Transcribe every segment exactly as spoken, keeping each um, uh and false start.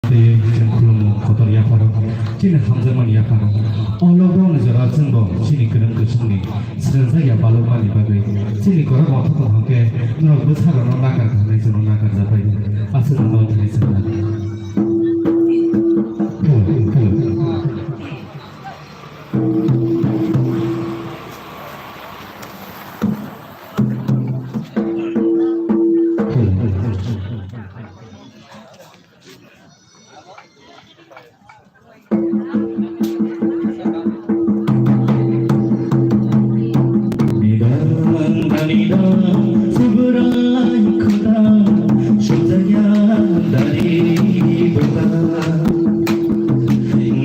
Tei chwng khulumo kotor yapharo, chini hamjakmani yapharo. O lockdown ni jora chwngbo chini kwrwng kwchwngni srwngjak ya balokmani bagwi chini kwrak mothokhwng hwnkhe norok bwsarokno nakar kha hinwi chwngno nakar japai di. Aswk wngwi thani chwngno. Hello, hello.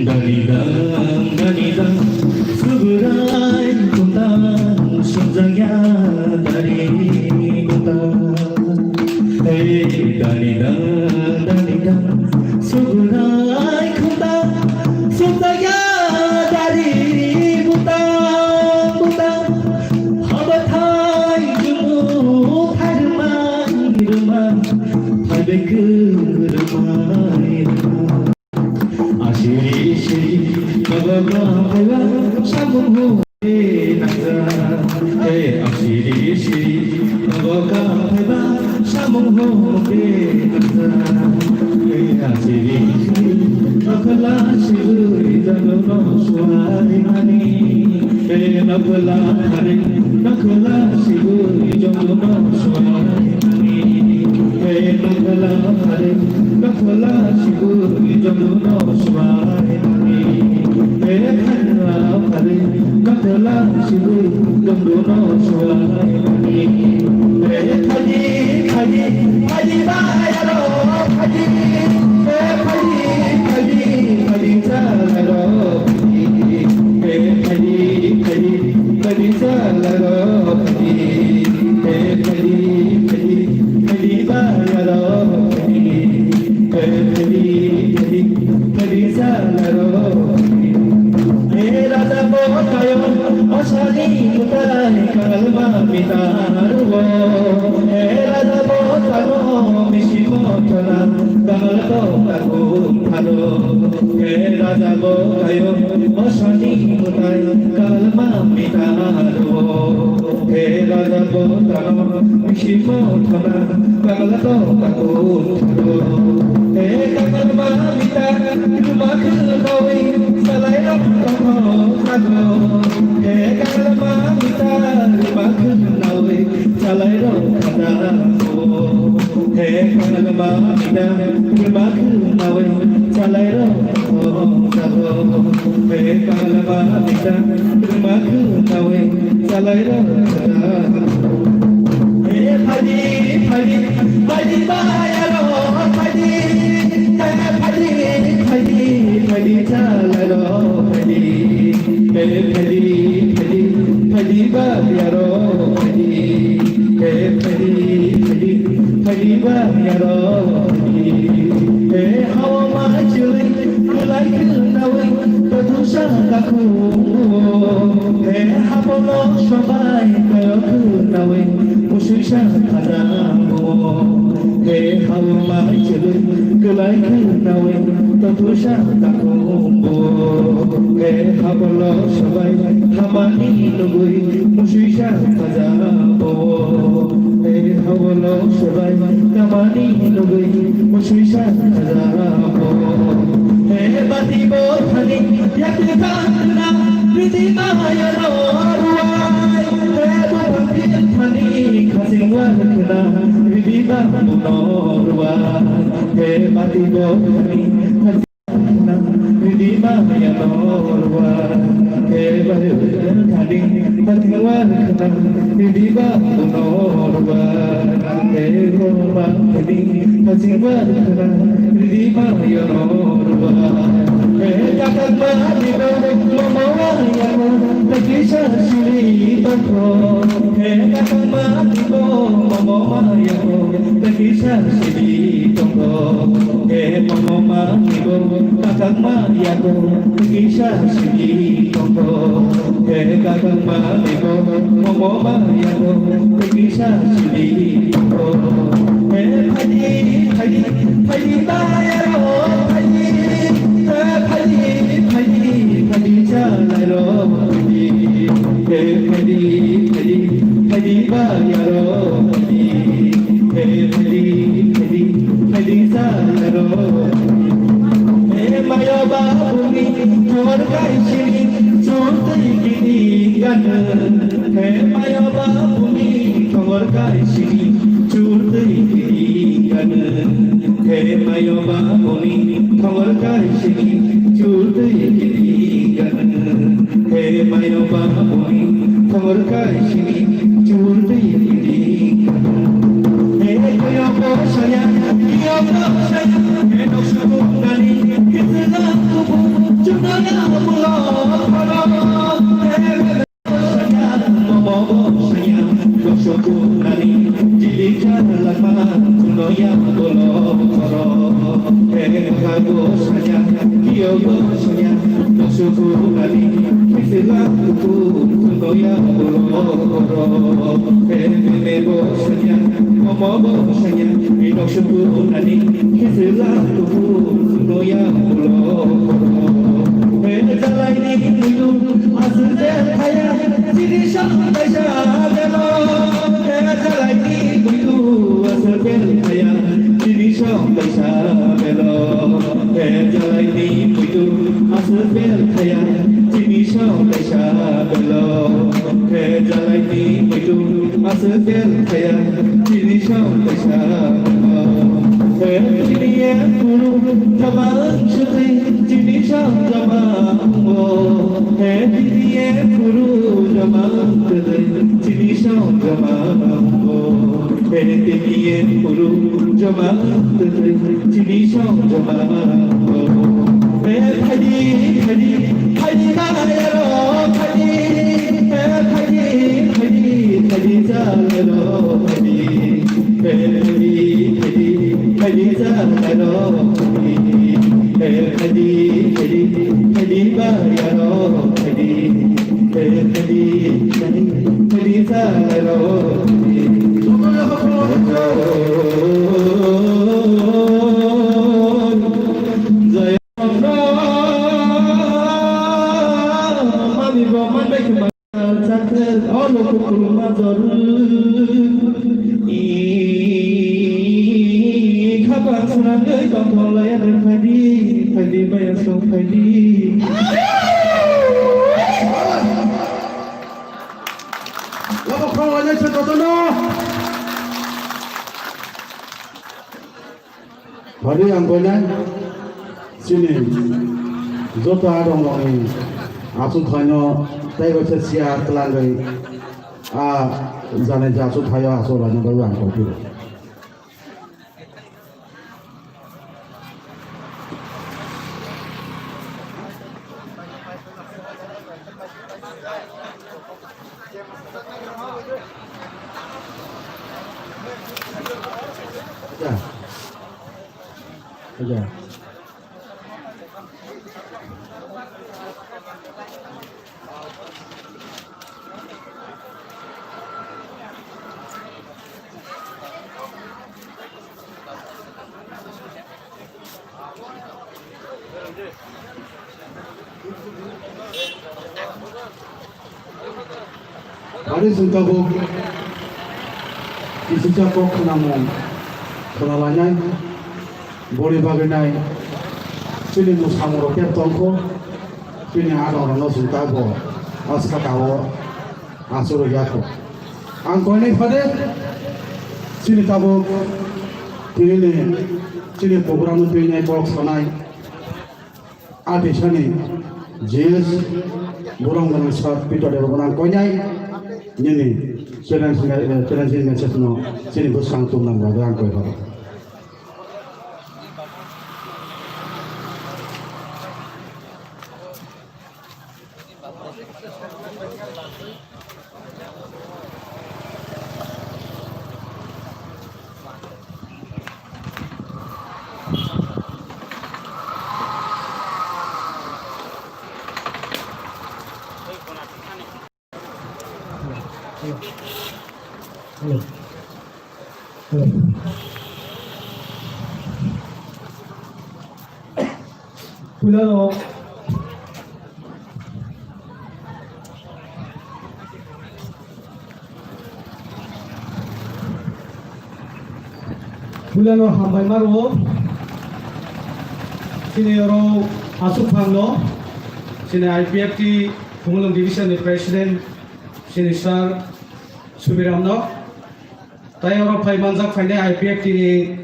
Dalidang, dalidang, sugurai kundang, sujaya dari kundang. Hey, dalidang, dalidang, sugurai kundang, sujaya dari kundang, kundang. Habathai jumu thai rwmai rwmai, thai bai kwrwmai rwmai. Asiri siri nogo kaham phaiba samung home nangjak. Hey, asiri siri nogo kaham phaiba samung home nangjak. Hey, asiri siri nokhla sibui jagao no suarimani. Hey, nokhla thari nokhla sibui jagao no suarimani. Hey, nokhla thari nokhla sibui jagao no suarimani. Hey, nokhla thari nokhla sibui jagao no suarimani. Hey, phaidi, phaidi, phaidi ba yaro, phaidi. Hey, phaidi, phaidi, phaidi chalaro, phaidi. Hey, phaidi, phaidi, phaidi chalaro, phaidi. Hey, phaidi, phaidi, phaidi ba yaro, phaidi. Hey, phaidi, phaidi, phaidi chalaro, phaidi. Hey, raja bo kayo, osani mutai kalma mitaruo. Hey, raja bo tamo misi mothona, kamal to takum tharo. He raja bo kayo, osani mutai kalma mitaruo. He raja bo tamo misi mothona, kamal to takum tharo. He kalma mita, ruma khnawi, salai rok tongtho sago. He kalma mita, ruma khnawi, salai rok khada. He kalma mita, ruma khnawi, salai rok sago. He kalma mita, ruma khnawi, salai rok sago. He phaidi, phaidi, phaidi ba yaro, phaidi. He phaidi, phaidi, phaidi salai rok, phaidi. He phaidi, phaidi, phaidi ba yaro, phaidi. He phaidi, phaidi, phaidi ba yaro, phaidi. He hawa ma chili, kulai kunawi, tatusa kaku. He hapono sobai, kayo kunawi, musuisa kadamu. He hawa ma chili, kulai kunawi, tatusa kaku. He habolo sobai hamani nugui musuisa kajabo. He habolo sobai hamani nugui musuisa kajabo. He bati bo thani yakni thangna ridi maya no ruai. He bo bati thani khasing war khna ridi ba no ruai. He bati bo thani Ridi maya norwa, he bayu thani, thani war khna, ridi ba norwa, he roma thani, thani war khna, ridi maya norwa, he katak mani ba, mama wa ya ko, taki sa suri tokro, he katak mani ba, mama wa ya ko, taki sa suri tokro. He momo ma nibo, kakak ma yago, kisa sigi tongko. He kakak ma nibo, momo ma yago, kisa sigi tongko. He phaidi, phaidi, phaidi ba yaro, Thongor kaisini churtwi kini gana, he mayo babuni thongor kaisini churtwi kini gana, he mayo babuni thongor kaisini churtwi kini gana, he mayo babuni thongor kaisini churtwi kini gana. He koyo ko saya, yo ko saya, he nok suku nani, he sila kubu, chuna na bulo, bulo, he Aswk bel thaya, chini song kaisa belo. He jalaini buidu aswk bel thaya, chini song kaisa belo. He jalaini buidu aswk bel thaya, chini song kaisa belo. He jalaini buidu aswk bel thaya, chini song kaisa belo. He chini e guru thamang sutwi, chini song thamang. He tini e phuru joma tede, chini song joma bo. He tini e phuru joma tede, chini song joma bo. He phaidi, phaidi, phaidi ba yaro phaidi. He phaidi, phaidi, phaidi ja yaro phaidi. He phaidi, phaidi, phaidi ja yaro phaidi. He phaidi, phaidi, phaidi ba yaro phaidi. He phaidi, phaidi, phaidi ja yaro phaidi. Jai Ram Ram, mani bo manbai khuma. Chakhe o luku kuluma jorwi. I khapang swnamwi tongthok laiya de phaidi, phaidi maya song phaidi. Lama khorang lainai se jotono. Hadi ang koinai chini joto adong rokni achukthai no tei kaisa chair twlangwi a janai je achukthai o achuk laina bagwi ang koi phuru. Ari chwng tabuk kisisa kok khwnamung khwnalainai, boni bagwi nai chini mwsamungrok tei tongkho, chini adongrokno chwng tabuk o sakao achuk rwya kho. Ang koinai phade chini tabuk tini ni chini program no twinai borok sanai. A teisani G S Borong Ganesa Peter Debbarma ang koinai nini challenge, challenging message no chini bwsang tumnang bagwi ang koi horo. Puilano, puilano hambai maro, chini oro aswk phangno. Chini I P F T Khumulwng Division ni President chini Sir Subiram no, tai oro phai manjak phainai I P F T ni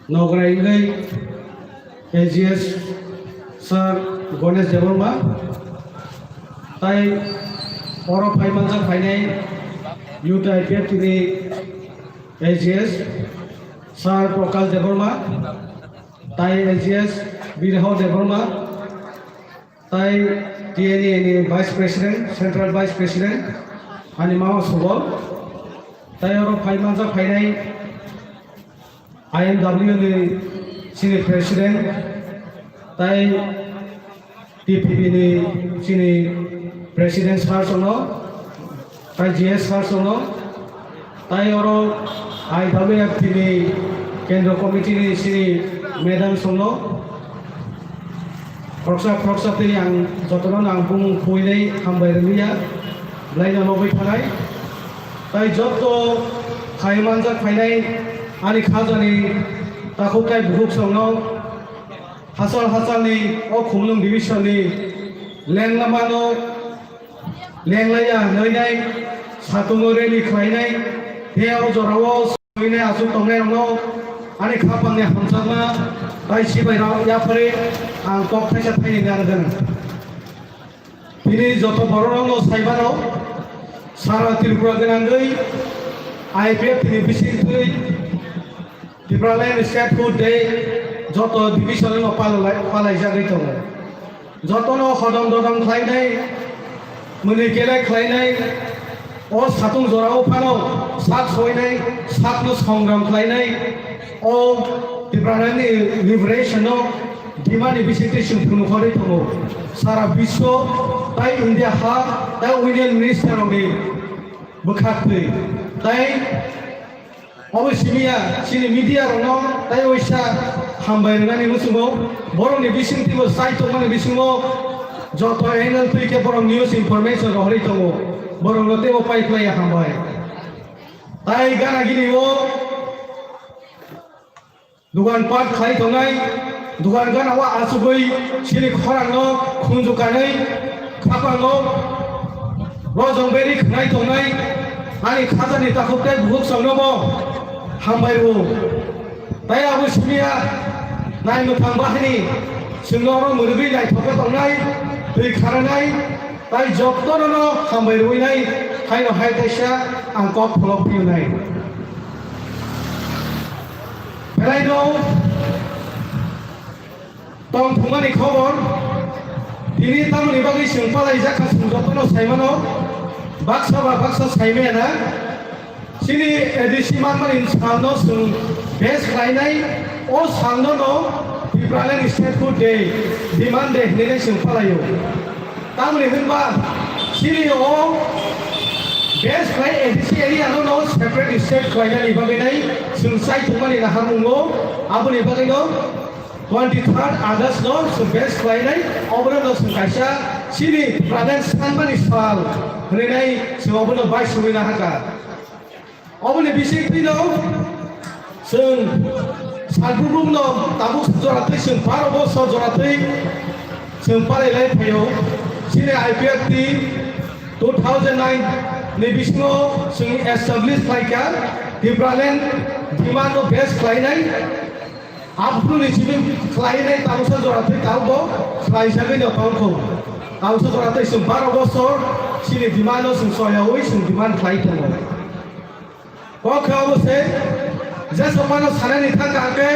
nograi wngwi A G S Sir Ganesh Debbarma, tai oro phai manjak phainai Youth I P F T ni A G S Sir Prakash Debbarma, tai A G S Birho Debbarma, tai T N A ni Vice President, Central Vice President, ani mama Subol, tai oro phai manjak phainai I M W ni chini President, tai T P P ni chini President Sir sono, tai G S Sir sono, tai oro I W F T ni Kendro Committee ni chini Madam sono, khoroksa khoroksa tei ang jotono ang bumung khuinai hambai rwliya, blaino nogwi thanai. Tai joto khai manjak phainai ani khajani takhuk tai bukhuk songno hachal hachalni o Khumulwng division ni lenglamano lenglaiya hwnwi nai satungo rally khlainai tei o jorao songwinai aswk tongnairokno ani khapangni hamjakma tai sibairok yaphari ang kok thaisa thaini nang gwnang. Tini joto bororokno saimano sara Tripura gwnangwi I P F T ni bisingtwi Tipraland Statehood Day joto division no palai-, palaijagwi tongo. Jotono hodom dodom khlainai, mwnwi kelai khlainai, o satung jorao phano sak soinai, sakno songram khlainai, o Tipraland ni liberation no demand ni bisingtwi chwng phunukharwi tongo. Sara biswo tai India ha tai Union Minister rokni bwkhaktwi tai Obo simiya chini media rokno tai waisa hambai rwnani muchungo, borokni bisingtwibo chai tongmani bisingo joto angle twi khe borok news information rohorwi tongo, borokno teibo pai khlaiya hambai. Tai gana gini o dugan pat khlai tongnai, dugan gana o achugwi chini khorang no khunju kanwi khapango rojong beri khnai tongnai ani khajani takhuk tei bukhuk songnobo hambai rwo. Tai abo simiya nai mwthang bahini chwngno oro mwrwgwi naithok khe tongnai, twi kharanai, tai jotono no hambai rwinai haino hai kaisa ang kok pholok phiyunai. Belai no tong thumani khobor, tini tamoni bagwi chwng palaijak kha chwng jotono saimano, baksa ba baksa saimaya na. Chini A D C manmani salno chwng base khlainai, o salno no Tipraland Statehood Day, Demand Day hinwi chwng palaio. Tamoni hwnba chini o base khlai A D C area no no separate state khlainani bagwi nai chwng chai thumani naharmungo, aboni bagwi no twenty third August no chwng base khlainai, obono no chwng kaisa chini Tipraland sanmani sal hwnwi nai chwng obono bai sumui nahaka. Oboni bisingtwi no chwng salbubung no tabuk jora twi chwng baro bosor jora twi chwng palai lai phaio. Chini I P F T two thousand nine ni bisingo chwng establish khlaikha Tipraland demand no base khlainai. Aphuru ni simi khlainai tabuksa jora twi tabukbo khlaisagwi no tongkho. Tabuksa jora twi chwng baro bosor chini demand no chwng soyaui chwng demand khlai tongo. Kok khe obo se, je sophano sanani thang kha hwnkhe,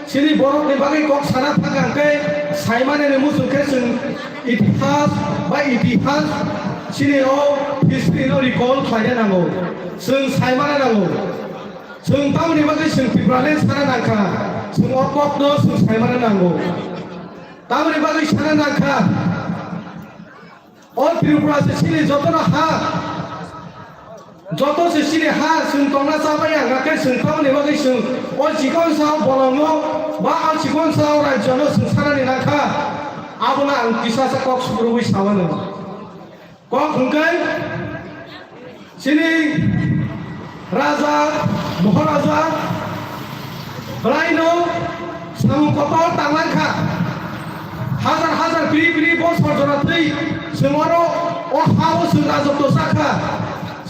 chini borokni bagwi kok sana thang kha hwnkhe, saimani ni muchung khe chwng itihas ba itihas chini o history no recall khlaina nango, chwng saimana nango. Chwng tamoni bagwi chwng Tipraland sana nang kha, chwng o kokno chwng saimana nango. Tamoni bagwi sana nang kha, o Tripura se chini jotono ha, joto se chini ha, chwng tongna cha bai ang khe chwng tamoni bagwi chwng o chikon sao bolongno ba o chikon sao rajyono chwng sanani nang kha, abono ang kisa sa kok sukrubwi samano. Kok hwnkhe chini raja, moharaja, bwlaino samung kotor tanglang kha. Hazar hazar Bri bri bosor jora twi chwng oro o ha o chwng rajotw sakha.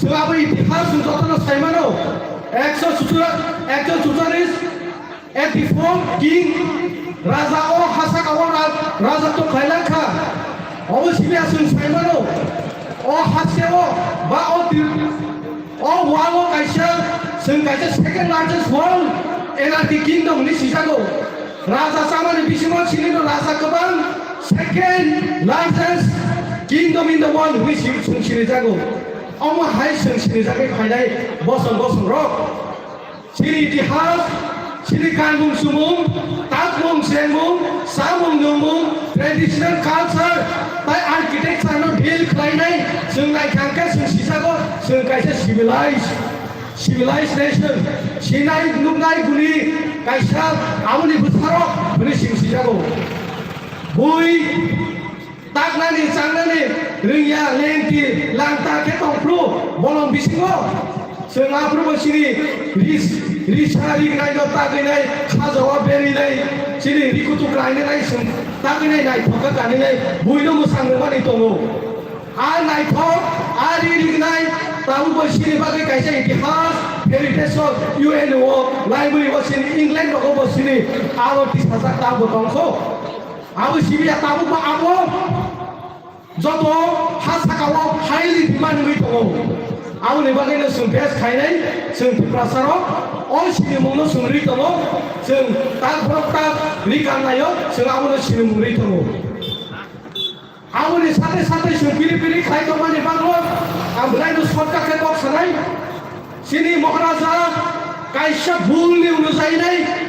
Chwng abo itihas chwng jotono saimano. Ekso suchura, ekso sucharis eighty four king raja o ha saka o ra-, rajotw khailangkha. Obo sibia chwng saimano. O haste o ba o tir-, O world o kaisa, chwng kaisa second largest world anarchy kingdom hinwi sijago. Raja chamani bisingo chini no raja kwbang second largest kingdom in the world hinwi si-, chwng sinijago. Omo hai chwng sinijagwi phainai bosong bosong rok. Chini itihas, chini kanmung chumung, takmung chengmung, samung nungmung, traditional culture, tai architecture no deal khlainai, chwng naikha hwnkhe chwng sijago, chwng kaisa civilized, civilized nation, sinai nuknai guni kaisa aboni bwsarok hwnwi chwng sijago. Bui Taknani, changnani rwngya, lengti, langta khe tongphru, bolong bisingo chwng aphrubo chini ris-, risa rignai no tagwinai, khajawa berinai, chini rikutu krainai chwng tagwinai naithok khe kaninai buino mwsang rwmani tongo. A naithok, a ri rignai tabukbo chini bagwi kaisa itihas, heritage o U N O laimwi o chini England rogo bo chini aro tisajak tabukbo tongkho. Abo sibiya tabukbo abo joto ha sakao highly demand wngwi tongo. Aboni bagwino chwng best khainai, chwng Tiprasarok o sinimungno chwng rwi tongo, chwng tak borok tak ri kanlaio, chwng abono sinimung rwi tongo. Aboni sate sate chwng piri piri khlai tongmani bagwi ang bwlaino shortcut khe kok sanai, chini Maharaja kaisa bulni unujainai.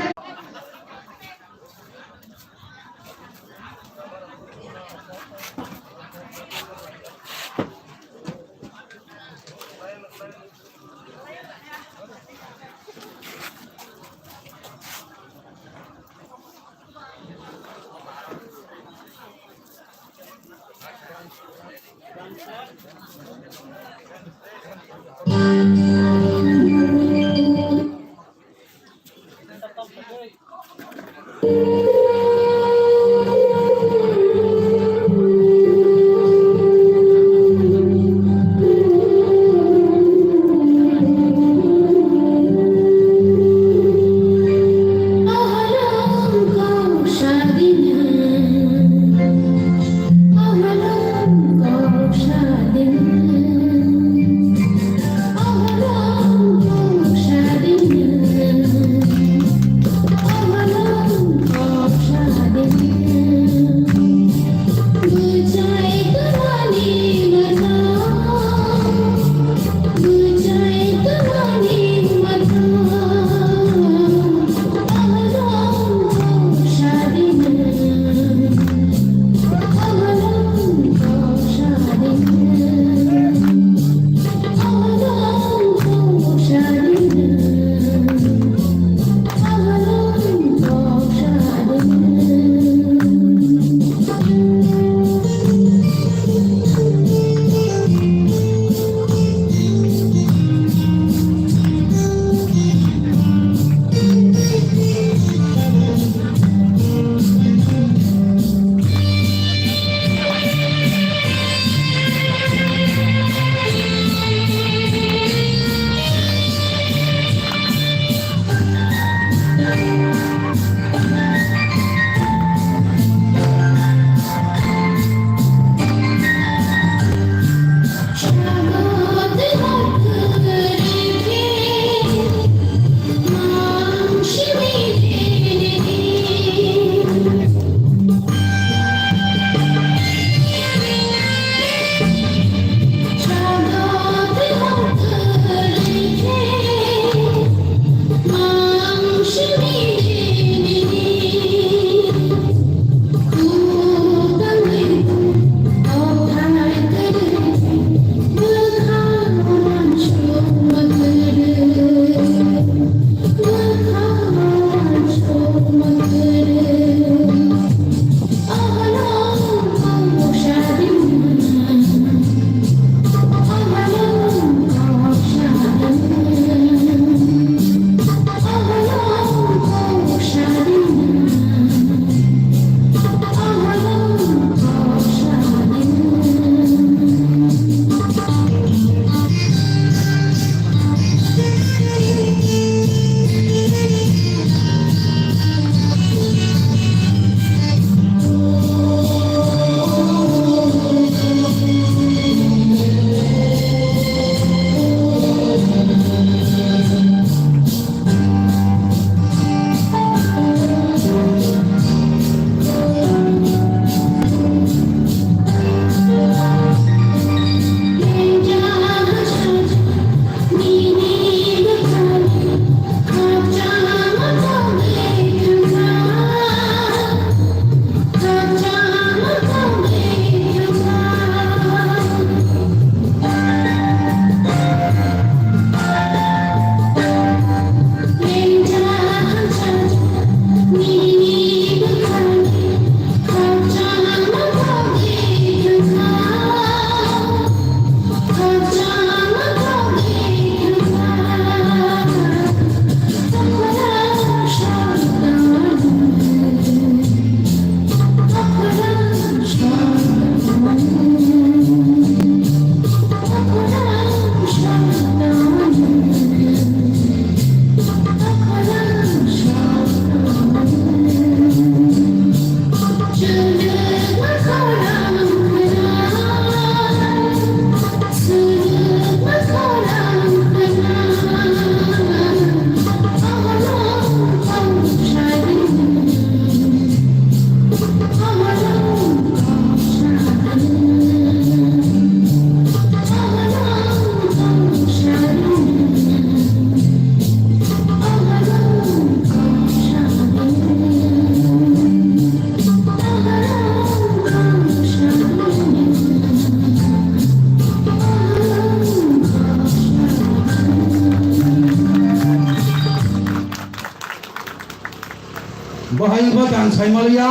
Saimaliya,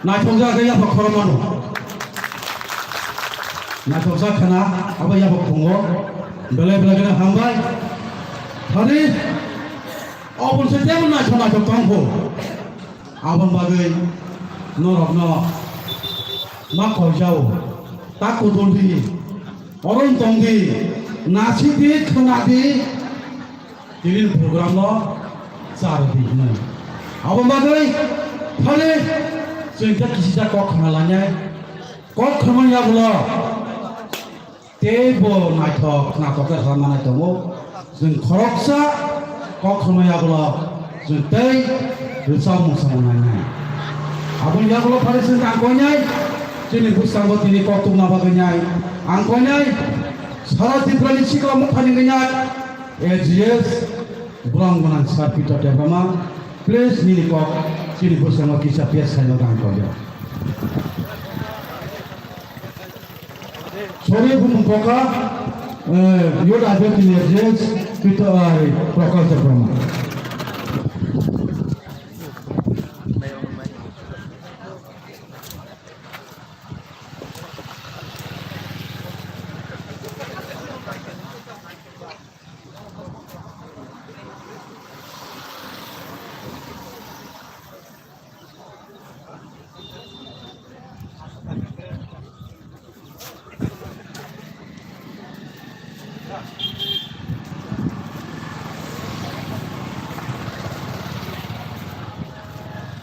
naithokjak khe yaphak khorokmano. Naithokjak khana, abo yaphak phungo. Belai belai kheno hambai. Thani, oboni se tebo naithok naithok tongkho. Aboni bagwi norokno ma koijao. Ta kuduldi, orom tongdi, nasikdi, khwnadi. Tini program no char di hinwi. Abo bagwi thani chwng khe kisisa kok khna lanai. Kok khna yagulo teibo naithok khnathok khe khlai manai tongo. Chwng khoroksa kok khna yagulo chwng tei rwchap mwchang nainai. Aboni yagulo phari chwng ang koinai chini bwskango tini kok tubuna bagwi nai. Ang koinai sara Tripura ni sikla mukhani nai. A G S, Bulang Gwnang Sir Peter Debbarma, please, nini kok chini bwskango kisa pes khaina dang kok. Sorry, bumung koka, eh, yod ajo tini A G S, Peter, eh, Prakash Debbarma.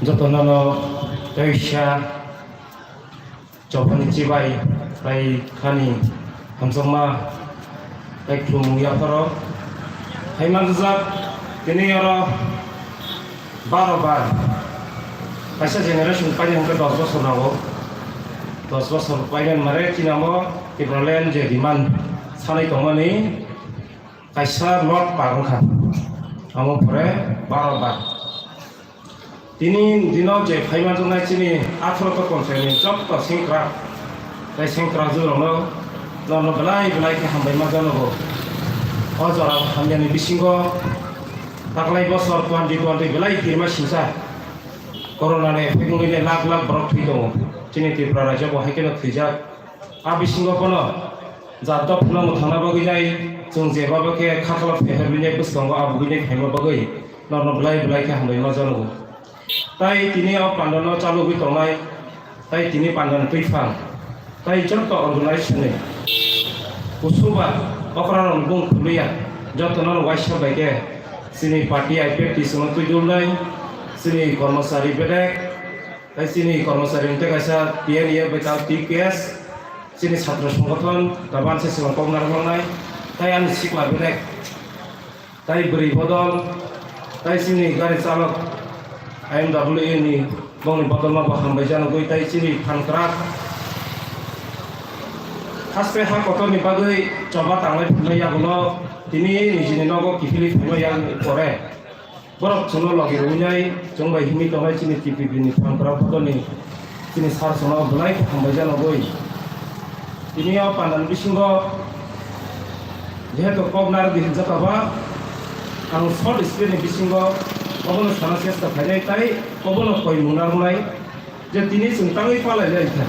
Jotono no teisa. Chobani chibai bai khani hamjakma bai khulumung yapharo. Hai manjak tini oro baro bar kaisa generation paini hwnkhe dos bosor nango. Dos bosor paimani mare chini amo Tipraland je demand sanai tongmani kaisa lot par wngkha. Amo pore baro bar. Tini dino je phaimanjaknai chini atharo to ponchayni jotto sengkrak tei sengkrak jwrokno norno belai belai khe hambai ma janogo. O jora hamyani bisingo taklai bosor twenty twenty belai kirima singsa corona ni effect wngwi lakh lakh borok thwi tongo. Chini Tripura rajyo bo hai kheno thwijak. A bisingo bono jat dophano mwthangna bagwi nai chwng je babo khe kha khwlap pheherwi nai bwskango abugwi nai phaima bagwi norno belai belai khe hambai ma janogo. Tai tini o pandano chalogwi tongnai, tai tini pandani twiphang, tai joto organize hwnwi kusuba okrarokni bung khuluya jotono waisa bai khe chini party I P F T songno twidulnai, chini kormochari bedek, tai chini kormochari hwnkhe kaisa T N E F bai ta T K S, chini chhatro songgothon ta banse chwng kok narwknai, tai ani sikla bedek. Tai bwrwi bodol, tai chini gari chalok I M W ni bongni bodolma bo hambai janogwi tai chini phan kwrak. Haste ha kotorni bagwi choba tanglai phunai yagulo tini nijini nogo kiphilwi phaima yang pore. Borok chwngno logi rwinai chwng bai himwi tongnai chini T P P ni phan kwrak bodolni Chini sar sono belai khe hambai janogwi. Tini o pandani bisingo jehetu kok narwk di hinjak kha ba, ang short speech ni bisingo obono sana chesta khainai tai obono koi mung narwknai je tini chwng tangwi palai lai kha,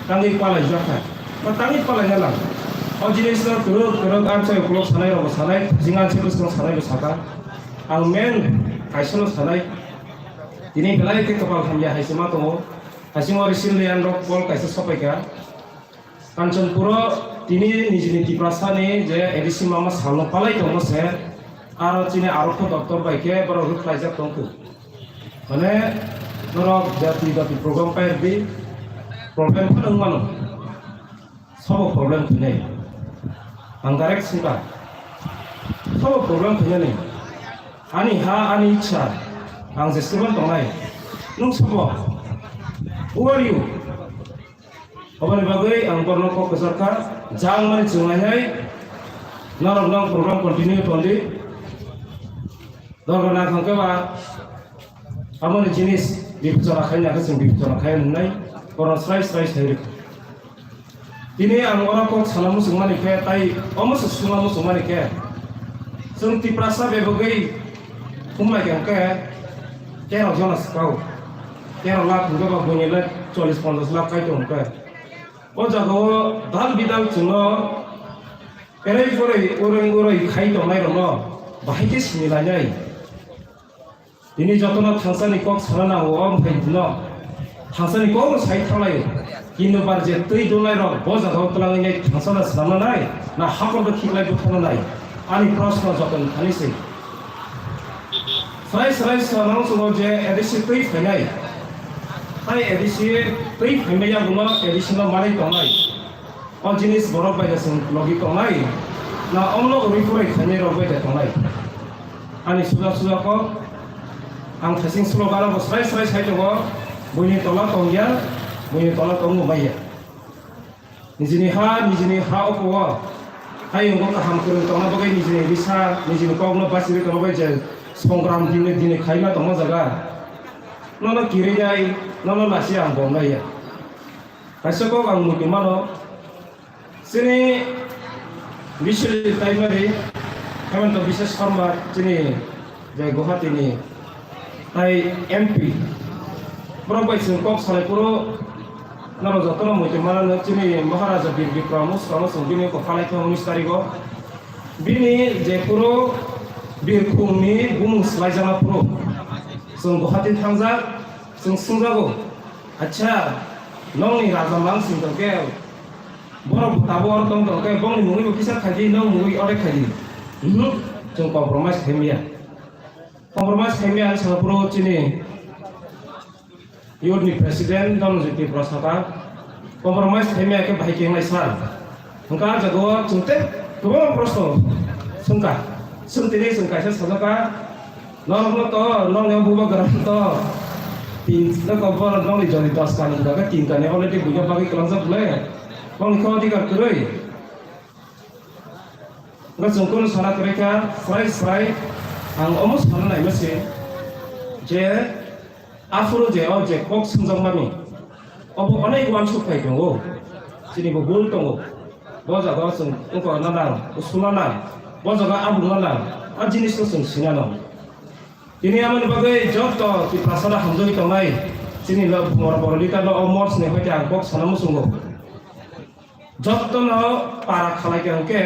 tangwi palai jak kha, ba tangwi palai na lang. O jinis no kwrwk kwrwk ang sai ukulok sanai rok bo sanai, jing ang sai bwskango sanai bo saka. Ang main kaisa no sanai, tini belai khe kwpal hamya hai se ma tongo. Hasing o recently ang rok call kaisa sopai kha. Kanchanpuro tini nijini Tiprasa ni je A D C mama salno palai tongo se, aro chini arokho doptor bai khe borok rwkhlaijak tongkhu. Mane norok jati jati program pai rwdi, problem phano wng mano. Sobo problem khainai. Ang direct singkha. Sobo problem khainani. Ani ha, ani ichha. Ang jeswkban tongnai. Nwng sobo? Who are you? Oboni bagwi ang borno kok kwchar kha. Jang mani chwng lainai. Norok nang program continue tondi. Dorgo nang thang khe ba. Amoni jinis bibechara khaina khe chwng bibechara khai nai. Borno srai srai sai rwkha. Tini ang oro kok sana muchungmani khe, tai omo se suna muchungmani khe, chwng Tiprasa bebagwi thumlai kha khe, tero jona swkao. Tero lakh hwnkhe ba buini le chollish ponchash lakh kai tong khe. O jagao dal bidal chwngno erai porai uring urai khai tongnairokno bahai khe sini lainai. Tini jotono thangsani kok sana nango, o bwkhai no thangsani kok no sai thanglai. Kintu bar je twi donai rok bo jagao twlangwi nai thangsana swnamna nai, na hakor bo khiklai bwthana nai? Ani proshno joto ni thani se. Srai srai swnang sungo je A D C twi phainai. Hai A D C twi phaimaya buno A D C no manai tongnai. O jinis borok bai da chwng logi tongnai, na omno uri purai khainai rok bai da tongnai. Ani suja suja kok, ang thasing slogan bo srai srai sai tongo, buini tola tongya, buini tola tongbo maya. Nijini ha, nijini ha oko o, hayungo kaham kwrwng tongna bagwi nijini risa, nijini kokno bachirwi tongna bagwi je songram dini dini khaima tongma jaga. Nono kirinai, nono lasi ang bomlaiya. Kaisa kok ang muitu mano, chini Biswajit Taimari, Hemanta Biswa Sarma, chini je Guwahati ni tai M P. Borok bai chwng kok salai phuru norok jotono muitu mano, chini Maharaja Bir Bikram Muskano chwng bini kok phalai kha unis tarigo. Bini je phuru Birkhung ni bumung swlaijakna phuru chwng Guwahati thangjak, chwng swngjago. Acha, nokni raja mang sing tongkhe, borok bo tabuk oro tong tongkhe, bongni mungwi bo kisa khaidi, nok mungwi orek khaidi. Mhm, chwng compromise khaimaya. Compromise khaimaya ang saka phuru chini youth ni president, Dhananjoy Tripura saka. Compromise khaimaya khe bahai khe wngnai sir. Hwnkha ah jagao chwng tei kwbangma proshno swngkha. Swng tini chwng kaisa sajaka, norokno to, nokni o bubagra to tin, nokni jodi dos kani hwnkha khe tin kani already buino bagwi kwlangjak bwle. Bongni khe odhikar kwrwi. Hwnkhe chwng kunu sana kwrwi kha, srai srai ang omo sana naima se je, aphuru je o je kok swngjak mani, obo onek uansuk phai tongo, chini bo bul tongo. Bo jaga o chwng wngkor na nang, usul na nang, bo jaga abuk na nang, a jinis no chwng sina nang. Tini amoni bagwi joto Tiprasa no hamjagwi tongnai, chini lo bumar borok leader no o mors ni hoite ang kok sana muchungo. Jotono para khalai kha hwnkhe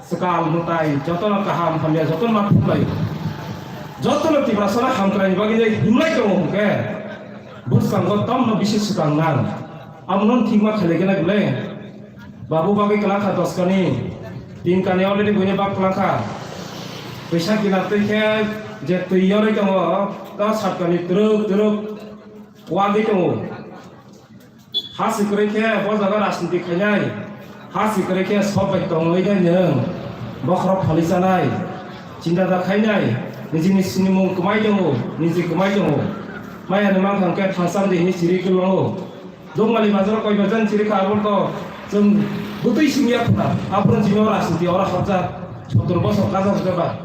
swkang mwtai, jotono kaham hamya, jotono ma phuklai. Jotono Tiprasano hamkraini bagwi himlai tongo hwnkhe bwskango tamno bisi swkang nang. Amono thikma khalai khe nai bwle. Babu bagwi kwlangkha doskani, tinkani already buini bak kwlangkha. Twisa kinar twi khe je twi yorwi tongo, ta satkani twrwk twrwk wagwi tongo. Ha sikwrwi khe bo jaga rajniti khainai, ha sikwrwi khe sok bai tongwi khe nwng bokhorok phali chanai, chinta da khainai, nijini sinimung kwmai tongo, niji kwmai tongo. Maya ni mankha hwnkhe thansa de hinwi siri kwlango. Dongmali bazaro koi bajan siri kha, abo to chwng bwtwi simi ya khuna, aphuru jini o rajniti oro hapjak sottor bosor kajak hwnkhe ba.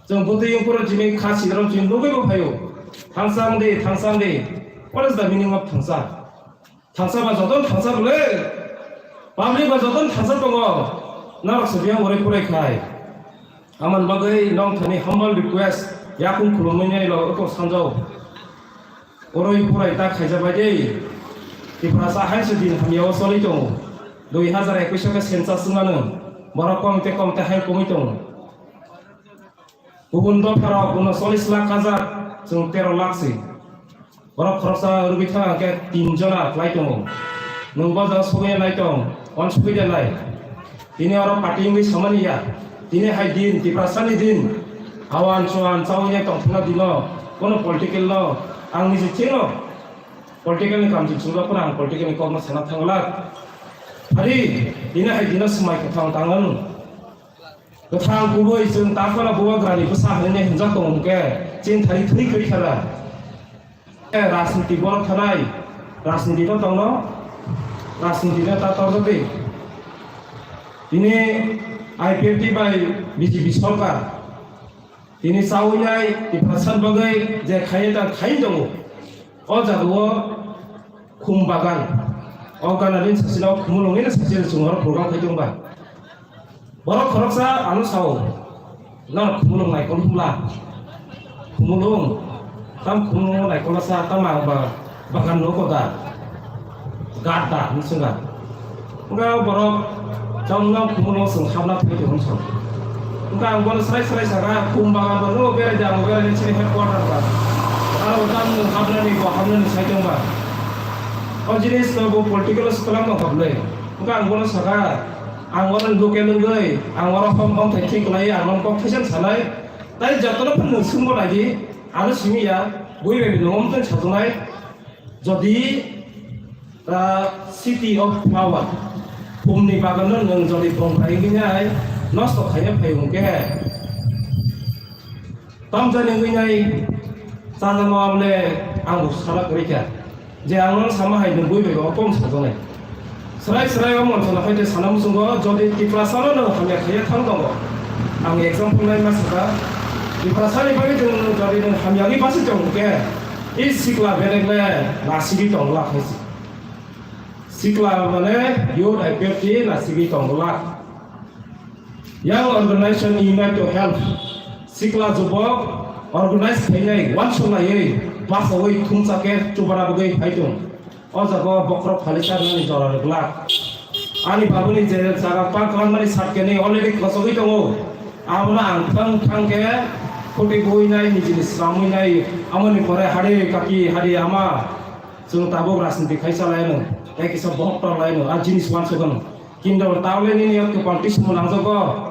Chwng bwtwi wngphuru jini kha sidro chwng nugwi bo phaio. Thansa wngdi, thansa wngdi. What is the meaning of thansa? Thansa ba jotono thansa bwle. Public ba jotono thansa tongo. Norok se biyang urai purai khai. Amoni bagwi nong thani humble request, yakung khulumwi nai lo oko sanjao. Urai purai ta khaijak bai de. Tiprasa hai se din hamya o choli tongo. Dui hazar ekwis o khe census wngmano. Borok kom te kom te hai komwi tongo. Kubun dopharok uno chollish lakh kajak, chwng tero lakh se. Borok khoroksa rwgwi thang khe tin jona khlai tongo. Nwng bo jaga sogwi nai tong, uansugwi de nai. Tini oro party wngwi samani ya. Tini hai din, Tiprasani din. Awan chuan chawi nai tong thangna dino. Kono political no, ang niji thino. Political ni kamchi chwngno phano ang political ni kokno sana thangla. Phari, tini hai dino swmai kwthang tangan. Kwthang kubui chwng ta phano bubagrani bwsa hwnwi hinjak tongo hwnkhe, chini thani thwi kwrwi kha da. Eh, rajniti borok thanai, rajniti no tongno, rajniti no ta torjak di. Tini I P F T bai B J P sorkar, tini chawi nai, Tiprasa bagwi je khainai ta khai tongo. O jagao khum bagan, o ganalin sasino khumulungni sasino chwng oro program khai tongba. Borok khoroksa ano sao, nang khumulung nai kon humla. Khumulung, Tam khumung naikol sa tam ang ba bagan no koda. Gada hinsunga. Nga borok tam no khumung sung habna thai to honsong. Nga ang bol srai srai saga khum bagan no bere jang bere ni sini headquarter ba. Aro tam no habna ni bo habna ni sai tong ba. O jinis no bo political school ang no hablai. Nga ang bol saga ang oro local nungoi ang oro hom bang thai thik lai ang kok thaisan salai. Tai jotono phano nwng swngbo naidi, ano simi ya, bui bai nwng omtwng sajaknai, jodi, ah, city of flower, khumni bagano nwng jodi bongkai wngwi nai, nosto khaina phai hwnkhe, tamjani wngwi nai, chajama wle ang bo sana kwrwi kha. Je ang no sama hai nwng bui bai bo kok sajaknai. Srai srai o monchano hai te sana muchungo, jodi Tiprasa no nwng hamya khaiya thang tongo. Ang example nai ma saka. Tiprasa ni bagwi nwng jodi nwng hamya ni basi tong khe, i sikla belek le nasigi tong la khaisi. Sikla mane youth I P F T nasigi tong la. Young Organization Unite to Help, sikla jubok organize khainai, uansuk naiwi, basawi thumsa khe chubara bagwi phai tong. O jaga o bokhorok phalisa rwnani jora rwglak. Ani babuni je jaga park khlangmani sat khe ni already khosogwi tongo. Abono ang thang thang khe khoti bui nai, nijini sramwi nai, amoni pore hari kaki, hari ama, chwng tabuk rajniti khai chalai ano, tei kisa bohok tor lai ano, a jinis uansuk ano. Kinto taule nini yok khe politics mo nangjago.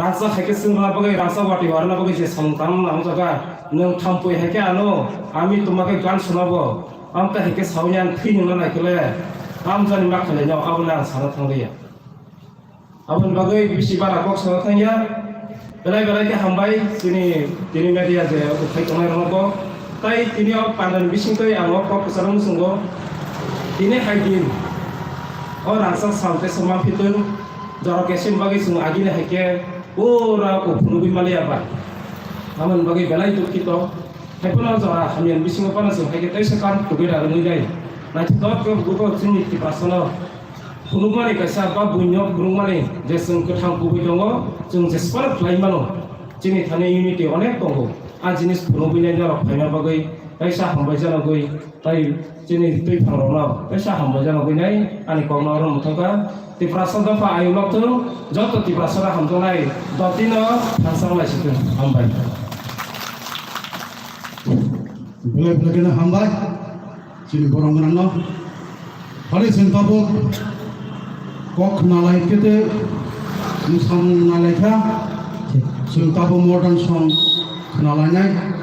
Rangchak hai khe chwng rwna bagwi, rangchak watwi warna bagwi je samung tangma nangjaga. Nwng thampui hai khe ano, ami tuma khe gan swnabo. Amta hai khe sawi ang thwi nungna nai khe le. Amjani ma khlai no, abo le ang sana thang liya. Aboni bagwi bisi bara kok sana thang ya. Belai belai khe hambai chini tini media je ukhai tongnai rokno bo. Tai tini o pandani bisingtwi ang o kok kwcharo muchungo. Tini hai din o rangchak sal tei soma phitwng jora kesini bagwi chwng agini hai khe pura kok phunugwi maliya ba. Aboni bagwi belai dukhito. Hai phano jora hamyani bisingo phano chwng hai khe teisa kam tugwi rwngwi nai. Naithotok khe buko chini Tiprasano phunukmani kaisa ba buino phunukmani je chwng kwthang kubui tongo, chwng jesphano khlai mano. Chini thani unity onek tongo. A jinis phunugwi nai norok phaima bagwi kaisa hambai janagwi tai chini twi phangrokno kaisa hambai janagwi nai ani kokno oro mwthangkha. Tiprasa dopha ayuk lokthung, joto Tiprasano hamjaknai dotino thansa wnglaisithung. Hambai. Belai belai kheno hambai. Chini borok gwnangno. Hali chwng tabuk kok khwnalai khe tei mwsamung nalaikha. Chwng tabuk modern song khwnalainai.